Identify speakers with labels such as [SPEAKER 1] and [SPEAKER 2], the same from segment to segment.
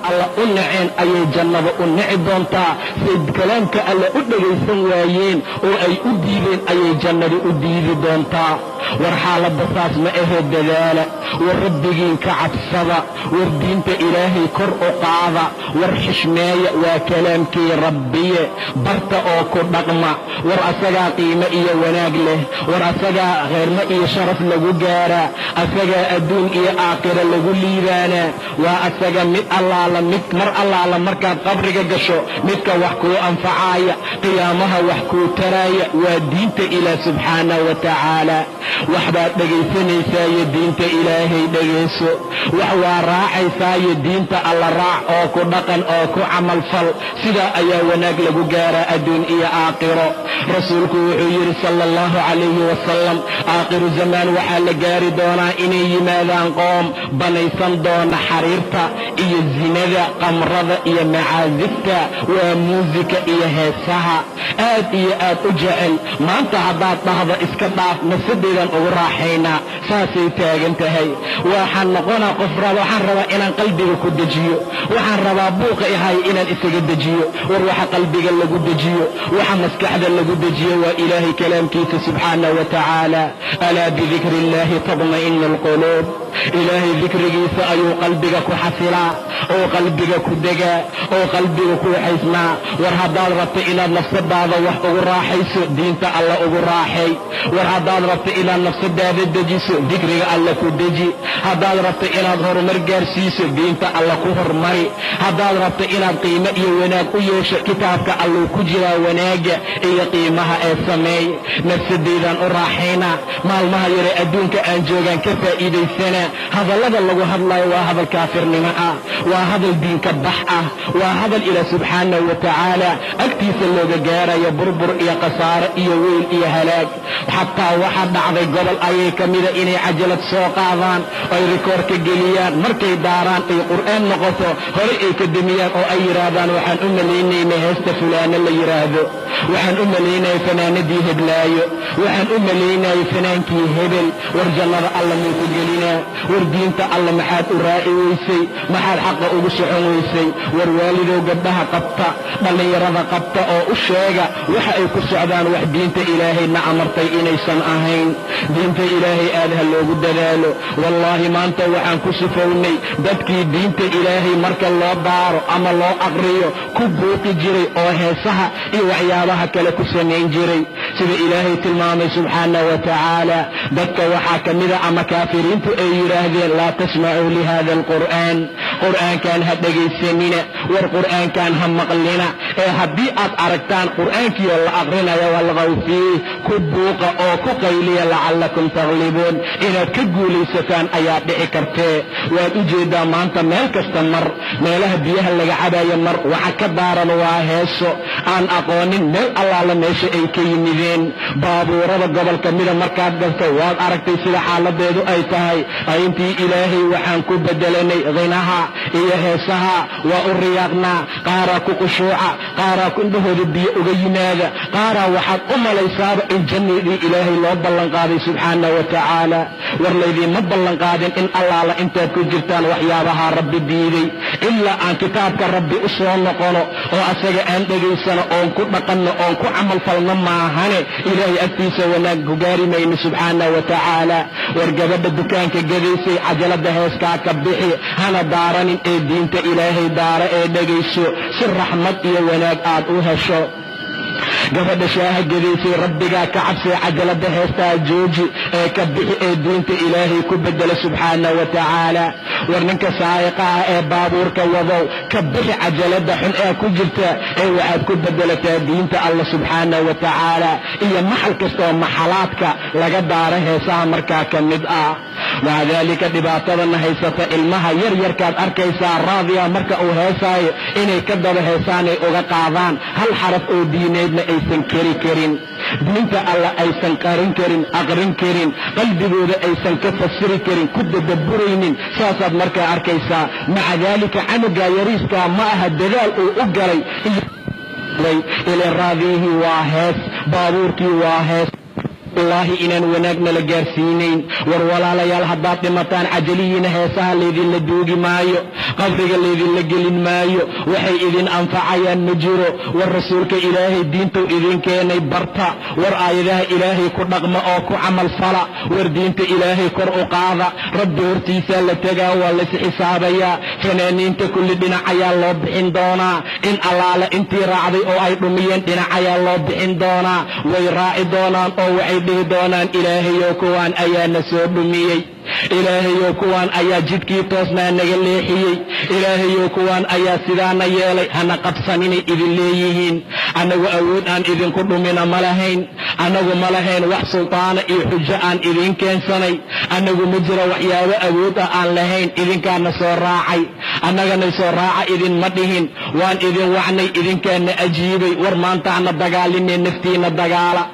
[SPEAKER 1] Alla u naceen ayay jannada u nici doontaa. Say kalaamka alle u dhegaysan waayeen oo ay u diideen ayay jannada u diidi doontaa. War xaaladda saas ma ahee, dadaala. War rabbigiin ka cabsada. War diinta Ilaahay kor u qaada. War xishmeeya, waa kalaamkii Rabbiye, barta oo ku dhaqma. War asagaa qiimo iyo wanaag leh. War asagaa kheyrmo iyo sharaf lagu gaaraa. Asagaa adduun iyo aakhiro lagu liibaanaa. Waa asaga mid allaala mid mar allaala markaad qabriga gasho midka wax kuu anfacaaya, qiyaamaha wax kuu taraaya, waa diinta Ilaah subxaana wa tacaala. Waxbaad dhegaysanaysaaiyo diinta Ilaahay dhegayso, wax waa raacaysaayo diinta Alla raac oo ku dhaqan oo ku camalfal. Sidaa ayaa wanaag lagu gaaraa adduun iyo aakhiro. Rasuulku wuxuu yidhi sala allahu calayhi wasalam, aakhiru zamaan waxaa la gaari doonaa inay yimaadaan qoom banaysan doona xariirta iyo zinada, qamrada iyo macaasifta, waa muusika iyo heesaha, aad iyo aad u jecel. Maanta haddaad dhahdo iska dhaaf, nafsadeedaan ugu raaxaynaa, saasay taagan tahay. Waxaan noqonaa qof raba, waxaan rabaa inaan qalbiga ku dejiyo, waxaan rabaa buuqa ihay inaan isaga dejiyo. War waxa qalbiga lagu dejiyo, waxa maskaxda lagu dejiyo waa Ilaahay kalaamkiisa subxaana wa tacaala. Alaa bidikri illaahi tadma'inu alquluub. Ilaahay dikrigiisa ayuu qalbiga ku xasilaa oo qalbiga ku degaa oo qalbiga ku waxaysnaa. War haddaad rabto inaad nafsadaada wax ugu raaxayso, diinta Alla ugu raaxay. War haddaad rabto inaad nafsadaada dejiso, dikriga Alla ku deji. Haddaad rabto inaad horumar gaarsiiso, diinta Alla ku hormari. Haddaad rabto inaad qiimo iyo wanaag u yeesho, kitaabka Alluu ku jiraa wanaagga iyo qiimaha ee sameey. Nafsadeydaan u raaxaynaa, maalmaha yare adduunka aan joogaan ka faa'iidaysanaa. Hadallada lagu hadlayo waa hadal kaafirnimo ah, waa hadal diinka bax ah, waa hadal Ilaah subxaanahu wa tacaala agtiisa looga gaarayo burbur iyo khasaare iyo weyl iyo halaag. Xataa waxaa dhacday gobol ayay ka mida inay cajalad soo qaadaan, ay rikoorka geliyaan, markay daaraan ay qur'aan noqoto horey ay ka demiyaan oo ay yidhaahdaan, waxaan u malaynaynay heesta fulaano la yidhaahdo, waxaan u malaynayay fanaanadii heblaayo, waxaan u malaynayay fanaankii hebel. War jannada Alla muu ku gelinaa? War diinta Alla maxaad u raaci weysay? Maxaad xaqa ugu socon weysay? War waalidow, gabdhaha qabta, dhallinyarada qabta oo u sheega waxa ay ku socdaan wax diinta Ilaahayna amartay inaysan ahayn. Diinta Ilaahay aad ha loogu dadaalo. Wallaahi maanta waxaan ku sifownay dadkii diinta Ilaahay marka loo daaro ama loo aqriyo ku buuqi jiray oo heesaha iyo waxyaabaha kale ku samayn jiray. Sida Ilaahay tilmaamay subxaana wa tacaala, dadka waxaa ka mida ama kaafiriintu ay yidhaahdeen, laa tasmacuu lihada alqur'aan, qur'aankan ha dhegaysanina, war qur'aankan ha maqlina, ee haddii aad aragtaan qur'aankiioo la aqrinaya, walqaw fiih, ku buuqa oo ku qayliya, lacallakum taglibuun, inaad ka guulaysataan ayaa dhici kartee. Waad u jeedaa maanta meel kasta mar, meelaha biyaha laga cabayo mar, waxa ka daaran waa heeso aan aqoonin meel allaala meesha ay ka yimideen. Baabuurada gobolka mida markaad garto waad aragtay sida xaaladeedu ay tahay. Intii Ilaahay waxaan ku bedelanay khinaha iyo heesaha. Waa u riyaaqnaa, qaaraa ku qushuuca, qaaraa indhahooda biyo uga yimaada, qaaraa waxaad u malaysaaba in jannadii Ilaahay loo ballanqaaday subxaana wa tacaala. War laydiinma ballanqaadin in allaala intaad ku jirtaan waxyaabahaa Rabbi diiday, ilaa aan kitaabka Rabbi u soo noqono oo asaga aan dhegaysano oon ku dhaqanno oon ku camalfalno maahane, Ilaahay agtiisa wanaag ku gaari mayno subxaana wa tacaala. War gabadha dukaanka gadaysay, cajalada heeskaa ka bixi, hana daaranin ee diinta Ilaahay daara ee dhegayso si raxmad iyo wanaag aad u hesho. Gabadha shaaha gadaysay, Rabbigaa ka cabsay, cajalada heestaa jooji ee ka bixi ee diinta Ilaahay ku bedela subxaana wa tacaala. War ninka saa'iqa ah ee baabuurka wadow, ka bixi cajalada xun ee ku jirta ee waxaad ku bedelataa diinta Alla subxaana wa tacaala iyo maxal kastaoo maxalaadka laga daaro heesaha markaa ka mid ah. Maca daalika dhibaatadana haysata, ilmaha yar yarkaad arkaysaa raadiya marka uu heesaayo inay ka daba heesaanay uga qaadaan, hal xaraf oo diineedna aysan keri karin, diinta Alla aysan qarin karin, aqrin karin, qalbigooda aysan ka fasiri karin, ku dadaburaynin. Saasaad markaa arkaysaa. Maca daalika canuga yariiskaa ma aha dadaal uu u galay ila raadiyihii waa hees, baabuurkii waa hees. Wallaahi inaan wanaagna la gaarsiinayn. War walaalayaal, haddaad dhimataan cajalihiina heesaha laydinla duugi maayo, qabriga laydinla gelin maayo, waxay idin anfacayaan ma jiro. War rasuulka Ilaahay diintuu idin keenay barta. War aayadaha Ilaahay ku dhaqma oo ku camal fala. War diinta Ilaahay kor u qaada. Rabbi hortiisaa la tegaa, waa lays xisaabayaa. Fanaaniinta kulli dhinac ayaa loo bixin doonaa. In allaale intii raacday oo ay dhumiyeen dhinac ayaa loo bixin doonaa. Way raaci doonaan oo waxay dhihi doonaan, Ilaahayow, kuwaan ayaana soo dhumiyey. Ilaahayow, kuwaan ayaa jidkii toosnaa naga leexiyey. Ilaahayow, kuwaan ayaa sidaana yeelay. Hana qabsaninay idin leeyihiin. Annagu awood aan idinku dhumina ma lahayn. Annagu ma lahayn wax sultaana iyo xujo aan idiin keensanay. Annagu ma jira waxyaabo awood ah aan lahayn. Idinkaana soo raacay, annagana soo raaca idinma dhihin. Waan idin wacnay, idinkaana ajiibay. War maantaana dagaalinay, naftiina dagaala.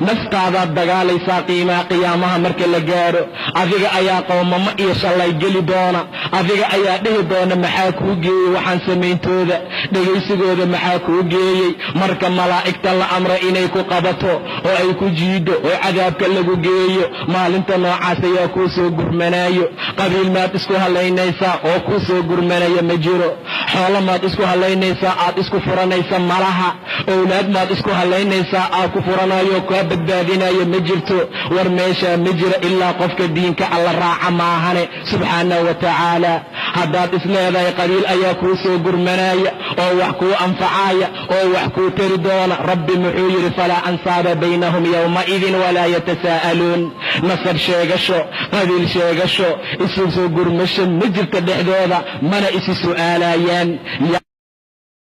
[SPEAKER 1] Naftaadaad dagaalaysaa qiimaha qiyaamaha marka la gaaro. Adiga ayaa qoomamo iyo shallay geli doona. Adiga ayaa dhihi doona, maxaa kuu geeyey waxaan samayntooda, dhegaysigooda maxaa kuu geeyey? Marka malaa'igta la amra inay ku qabato oo ay ku jiido oo cadaabka lagu geeyo, maalinta noocaas ayaa kuu soo gurmanaayo. Qabiil maad isku hallaynaysaa oo kuu soo gurmanaya? Ma jiro. Xoolo maad isku hallaynaysaa aad isku furanaysa? Malaha. Owlaad maad isku hallaynaysaa aad ku furanayo kaa badbaadinayo? Ma jirto. War meeshaa ma jiro ilaa qofka diinka Alla raaca maahane, subxaanahu wa tacaala. Haddaad isleedahay qabiil ayaa kuu soo gurmanaya oo wax kuu anfacaya oo wax kuu tari doona, Rabbi muxuu yidhi? Falaa ansaaba baynahum yowmaidin walaa yatasaa'aluun. Nasab sheegasho, qabiil sheegasho, isu soo gurmasho ma jirta dhexdooda, mana isu su'aalayaan.